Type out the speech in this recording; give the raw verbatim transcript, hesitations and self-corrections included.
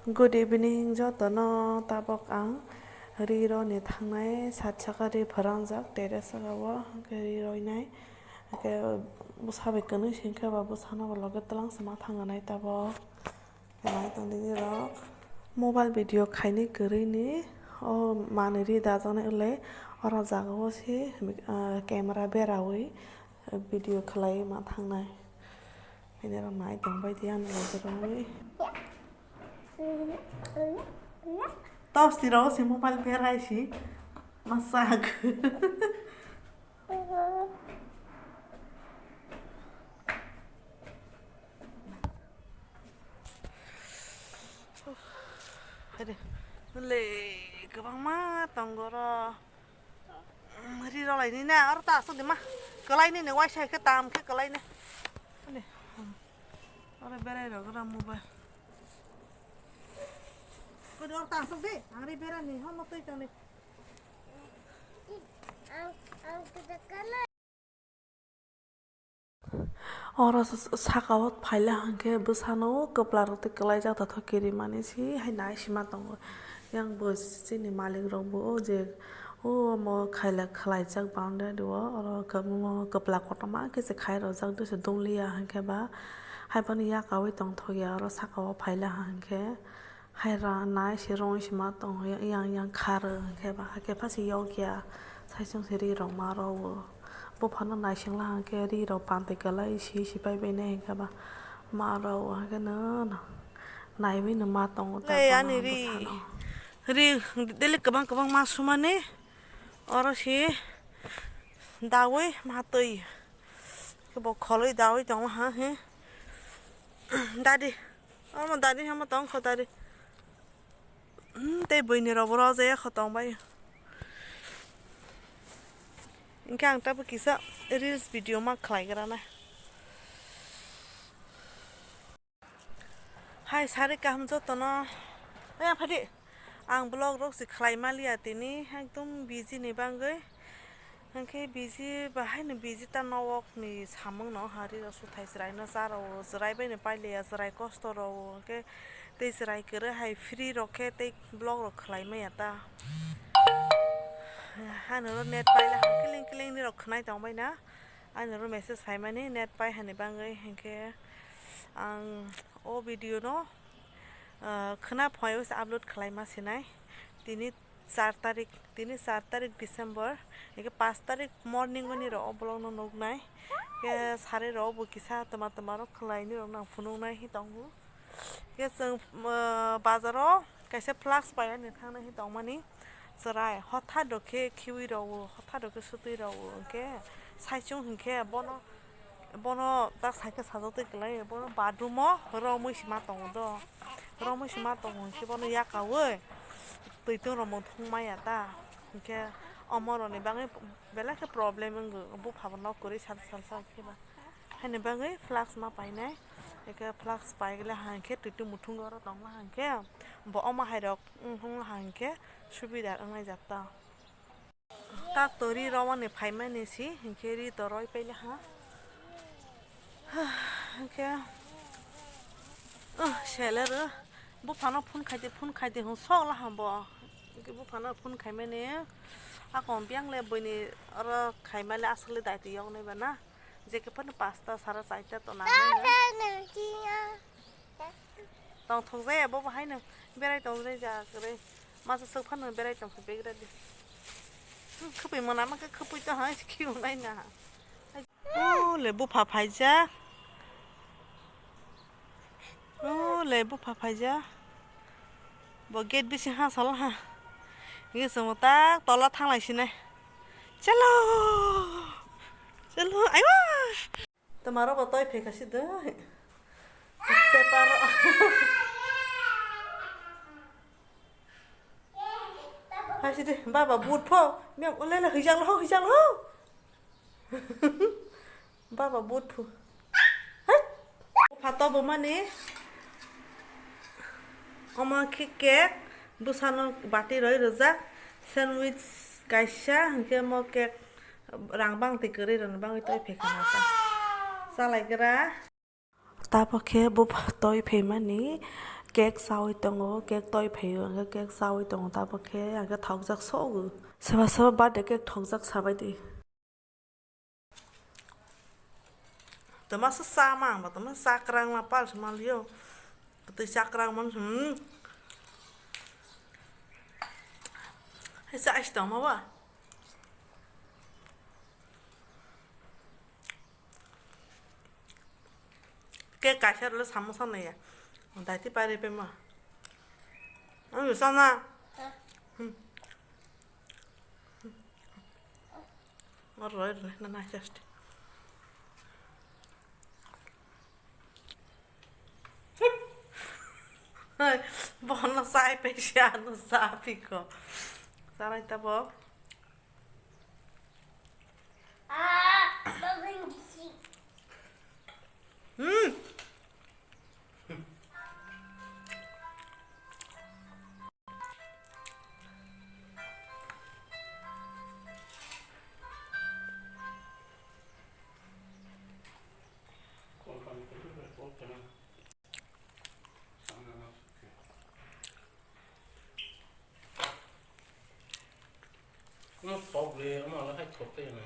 Good evening jotono, tabok ang ri roni thangnai, sat saka ri pharangjak terrace saka o, hwnkhe ri roinai, hwnkhe bwsa bai kwnwi singkhe ba bwsano bo loge twlang se ma thangnai tabok. Nai tongdi rok. Mobile video khaini kwrwini o manwi ri dajaknai ulai oro jagao se, ah, camera berawi video khlai ma thangnai. Bini rok nai tongbai di ano loge rogwi. Tos tiro se mobile berai si masak. Haide, le kwbangma tongo oro. Ri rolaini na, oro ta aswk de ma. Kwlaini ni waisa khe tam khe kwlaini. Ani, oro berai rok oro mobile. Kodi oro ta aswk de, ang ri berani hono twi tongni. Oro s-, s-, saka o phaila hwnkhe bwsano kwpla rok tei kwlaijak tongthok kirimani se hai nai sima tongo. Yang bo chini malik rok bo o je o omo khaila khwlaijak boundary o oro kwbangma kwpla kotorma khe se khai rojak dui se dum liya hwnkhe ba hai phano yakaui tongthok ya oro saka o phaila hwnkhe. Hai ra nai se rong sima tong yang yang kha rw hwnkhe ba hakhe pha se yok ya sai chwng se ri rok ma rw o buphano naising la hwnkhe ri rok pantwi kwlai si si pai bai nai hwnkhe ba ma rw o hwnkhe no naiwi no ma tongo ta le ani ri ri daily kwbang kwbang ma sumani oro si dawi ma twi bo kholwi dawi tongo ha he dadi. Omo dari hamo tong kho dari. Hmm, tei buini rok bo rojak ya kho tong bai. Hingke ang tabuk kisa reels video ma khlai gra na. Hai sari kaham jotono. Oya phadi. Ang vlog rok se khlai maliya tini ekdom busy ni bagwi. Hwnkhe busy bahaino busy ta nowok ni samung no hari rok suthai chwrai no cha rw o chwrai bai no pailiya chwrai kosto rw o hwnkhe tei chwrai kwrwi hai free rok khe tei vlog rok khlai maya ta. Ani oro net paila kiling kiling ni rok khwnai tong bai na ani oro message phai mani net pai hani bagwi hwnkhe ang o video no ah, khwna phai o se upload khlai ma sinai tini char tarik, tini char tarik December, hingke pash tarik morning mani rok o vlog no nuknai. Ke sari rok bo kisa toma toma rok khlai ni rok nang phunuknai hi tongo. Ke chwng, ah, bazar o kaisa flask pai ani thangnai hi tongmani chwrai hothat rok khe khiui rok o, hothat rok khe sutui rok o, hingke saichung hingke bono Bono tak sai khe sajak twi kwlai, bono bathroom o romwi se ma tongo do, romwi se ma tongo hwnkhe bono yakaui twi tong romwi thung maya ta, hwnkhe omo rokni bagwi belai khe problem wngwi bupha bo nok kwrwi salsa salsa khe ba, haini bagwi flask ma painai, hwnkhe flask paigwlai hwnkhe twi tong muthung oro tongma hwnkhe bo omo hai rok wng hwnkhe subida wngnai jak ta. Tak to ri romani phaimani si, hinkhe ri to roi paile ha. Hinkhe, uh, seler, uh, buphano phone khaidi, phone khaidi hwn sok la hambo. Hinkhe buphano phone khaimani, akon biyang le buini oro khaimale aswk le daitwi yoknai ba na. Jekhe phano pasta sara chaita to nangnai no. Tongthok jaya bo bahai no berai tong jai ja kwrwi. Masa swk phano berai tong khe begra di. Hmm, khwpwi mona ma khe khwpwi to hai khiu nai na. O le bupha phaijak. O le bupha phaijak. Bo gate bising ha sal ha. Ye chwng tak tola thanglai sinai. Chalo. Chalo. Aiwa. Tomaro bo toi phaikha si de. Paper. Hai si de, baba but pho. Mem ulele hijang lo, hijang lo. Baba but pho. Hai. Phato bo mani. Omo khe cake, bwsano bati roi rwjak, sandwich kaisa, hinkhe omo cake rang bang twi kwrwi rwna bagwi toi phaikha ta. Chalaigra. Tabok khe bupha toi phaimani Cake chawi tongo, cake toi phaio, hwnkhe cake chawi tongo, tabuk khe hwnkhe thokjak sogo. Soba soba birthday cake thokjak sabai di. Tama sa sama ang ba, tama sa krang ma pal sa mal yo. Twi sa krang man, hmm. Hai sa ais tong ma ba. Ke kaisa rwle samosa naiya. Daiti pare pe ma. Ang sana. Hmm. Oro roi roi na na just. Bono sai pe siya no sa piko. Sarai tabo. Hmm. Omo tok le, omo le hai tok tei na.